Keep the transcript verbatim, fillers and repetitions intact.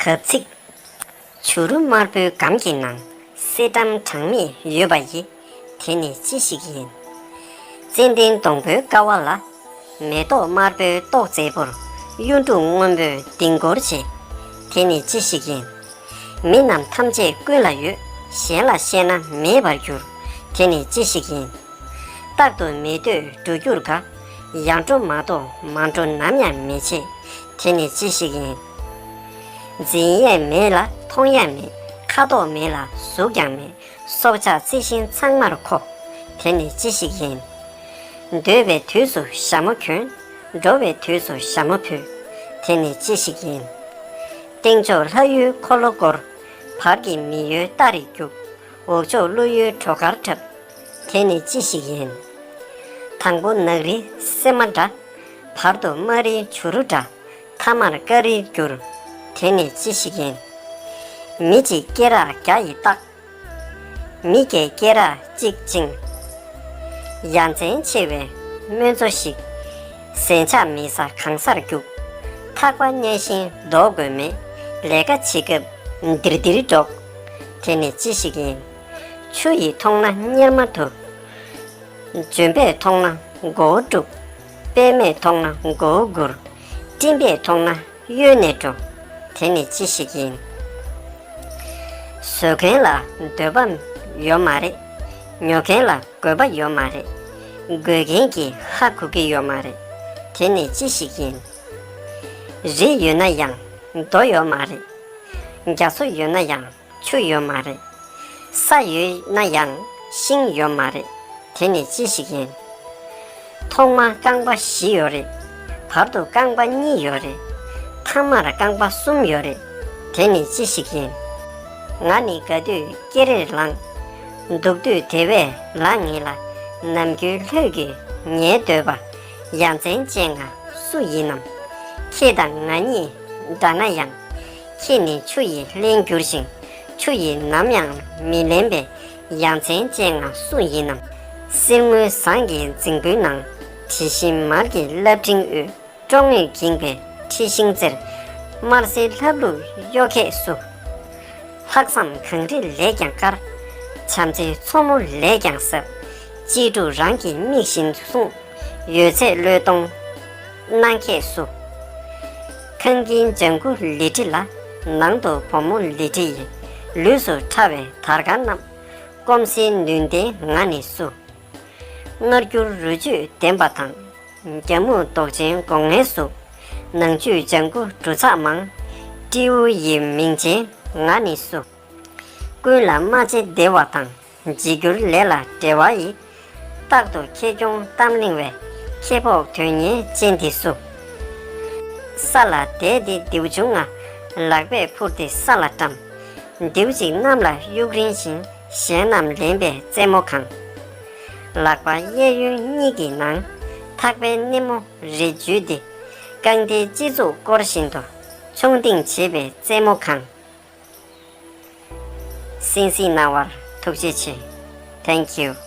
གབ་ཚིག་བྱུ་རུ་དམར་པོའི་སྒམ་གྱི་ནང་གསེར་སྦྲམ་གྲངས་མེད་ཡོད་པ་ཡི། དེ་ནི་ཅི་ཞིག་ཡིན། ཙན་དན་སྡོང་པོའི་ཀ་བ་ལ། མེ་ཏོག་དམར་པོའི་ཏོག་མཛེས་པོར། གཡུ་འབྲུག་སྔོན་པོས་ལྡིང་སྐོར་བྱེད། དེ་ནི་ཅི་ཞིག་ཡིན། མི་རྣམས་ཐམས་ཅད་ཀུན་ལ་ཡོད། གཞན་ལ་བཤད་ན་མེད་པར་འགྱུར། དེ་ནི་ཅི་ཞིག་ཡིན། རྟག་ཏུ་མི་འདོད་འགྲོ་རྒྱུར་དགའ། ཡར་འགྲོ་མར་འགྲོ་མར་འགྲོ་ནམ་ཡང་མི་བྱེད། དེ་ནི་ཅི་ཞིག་ཡིན། འཛིན་ཡས་མེད་ལ་མཐོང་ཡས་མེད། ཁ་དོག་མེད་ལ་གཟུགས་ཀྱང་མེད། སྲོག་ཆགས་རྩི་ཤིང་ཚང་མར་མཁོ། དེ་ནི་ཅི་ཞིག་ཡིན། སྡོད་པའི་དུས་སུ་ཞྭ་མོ་གྱོན། འགྲོ་བའི་དུས་སུ་ཞྭ་མོ་ཕུད། དེ་ནི་ཅི་ཞིག་ཡིན། སྟེང་ཕྱོགས་ལྷ་ཡུལ་འཁོར་ལོ་བསྐོར། བར་གྱི་མི་ཡུལ་རྟ་རེ་རྒྱུག། འོག་ཕྱོགས་ཀླུ་ཡུལ་བྲོ་གར་འཁྲབ། དེ་ནི་ཅི་ཞིག་ཡིན། དང་པོ་ནགས་རི་སེར་མོ་འདྲ། བར་དུ་དམར་རི་བྱུ་རུ་འདྲ། ཐ་མར་དཀར་རིར་གྱུར། དེ་ནི་ཅི་ཞིག་ཡིན། མི་གཅིག་སྐེ་རགས་བརྒྱ་ཡིས་བཏགས། མི་བརྒྱའི་སྐེ་རགས་གཅིག་བཅིངས། ཡ་མཚན་ཆེ་བའི་སྨོན་མཚོ་ཞིག། ཟན་ཆག་མེད་ས་གང་སར་རྒྱུག། ཐག་པ་སྙེག་བཞིན་ལྡོག་དགོས་མེད། ལས་ཀ་བྱེད་སྐབས་ལྡིར་ལྡིར་འགྲོགས། དེ་ནི་ཅི་ཞིག་ཡིན། ཆུ་ཡིས་མཐོང་ན་གཉེར་མ་ཐུབ། ལྗོན་པས་མཐོང་ན་མགོ་བོ་དཀྲུག། པདྨས་མཐོང་ན་མགོ་བོ་སྒུར། སྤྲིན་པས་མཐོང་ན་གཡོལ་ནས་འགྲོ། དེ་ནི་ཅི་ཞིག་ཡིན། བཟོད་མཁན་ལ་འདོད་པ་ཡོད་མ་རེད། ཉོ་མཁན་ལ་དགོས་པ་ཡོད་མ་རེད། དགོས་མཁན་གྱིས་ཧ་གོ་གི་ཡོད་མ་རེད། དེ་ནི་ཅི་ཞིག་ཡིན། རི་ཡོད་ན་ཡང་རྡོ་ཡོད་མ་རེད། རྒྱ་མཚོ་ཡོད་ན་ཡང་ཆུ་ཡོད་མ་རེད། ས་ཡོད་ན་ཡང་ཤིང་ཡོད་མ་རེད། དེ་ནི་ཅི་ཞིག་ཡིན། ཐོག་མར་རྐང་པ་བཞི་ཡོད་རེད། བར་དུ་རྐང་པ་གཉིས་ཡོད་རེད། ཐ་མར་རྐང་པ་གསུམ་ཡོད་རེད། དེ་ནི་ཅི་ཞིག་ཡིན། ང་ནི་དགའ་དུས་ཀེ་རེར་ལངས། སྡུག་དུས་དེ་བས་ལངས་ངེས་ལ། ནམ་རྒྱུན་ལྷོད་ཀྱིས་ཉལ་སྡོད་པ། ཡ་མཚན་ཅན་ང་སུ་ཡིན་ནམ། ཁྱེད་དང་ང་གཉིས་འདྲ་ན་ཡང་། ཁྱེད་ནི་ཆུ་ཡིས་བརླན་འགྱུར་ཞིང་། ཆུ་ཡིས་ནམ་ཡང་མི་བརླན་པའི་ཡ་མཚན་ཅན་ང་སུ་ཡིན་ནམ། གསེར་དངུལ་ཟངས་ཀྱི་རྫིང་བུའི་ནང་། དྲི་ཞིམ་མར་གྱི་རླབས་སྤྲིན་དབུས། ཀྲོང་ངེར་འགྱིང་བའི་འཁྲི་ཤིང་རྩེར། དམར་སེར་ལྷབ་ལྷུབ་གཡོ་ཁྱེད་སུ། ལྷག་བསམ་གངས་རི་ལས་ཀྱང་དཀར། བྱམས་བརྩེའི་མཚོ་མོ་ལས་ཀྱང་ཟབ། གཅེས་ཕྲུག་རང་གི་མིག་བཞིན་སྲུང་། ཡོད་ཚད་བློས་གཏོང་གནང་མཁས་སུ། ཁང་ཁྱིམ་ལྗང་གུ་ལི་ཁྲི་ལ། ནང་དུ་བུ་མོ་ལི་ཁྲི་ཡི། ལུས་སུ་ཕྲ་བའི་དར་དཀར་རྣམས། སྐོམ་སེལ་ནུས་ལྡན་ང་ནི་སུ། མངར་སྐྱུར་རོ་བཅུད་ལྡན་པ་དང་། རྒྱ་སྨུག་མདོག་ཅན་སྒོ་ངའི་གཟུགས། ནང་བཅུད་ལྗང་གུ་འབྲུ་ཚགས་མང་། སྤྲེའུ་ཡི་མིང་ཅན་ང་ནི་སུ། ཀུན་ལ་སྨྲ་ལྕེ་བདེ་བ་དང་། འཇིགས་སྐྱུར་ལས་ལ་བྲེལ་བ་ཡི། རྟག་ཏུ་ཁེ་གྱོང་གཏམ་གླེང་བའི། ཁེ་སྤོགས་དོན་གཉེར་ཅན་དེ་སུ། ས་ལ་བསྡད་དེ་མདེའུ་ཆུང་ང་། ལག་པས་འཕུར་ཏེ་ས་ལ་བཀྲམ། མདེའུ་གཅིག་གནམ་ལ་གཡུག་རིན་བཞིན། གཞན་རྣམས་ལེན་པའི་རྩེད་མོ་གང་། ལག་པ་གཡས་གཡོན་གཉིས་ཀྱི་ནང་། ཐག་པའི་སྣེ་མོ་རེ་འཇུས་ཏེ། རྐང་མཐིལ་སྤྱི་གཙུག་བསྐོར་བཞིན་དུ། མཆོང་ལྡིང་བྱེད་པའི་རྩེད་མོ་གང་། གསན་གཟིགས་གནང་བར་ཐུགས་རྗེ་ཆེ། Thank you.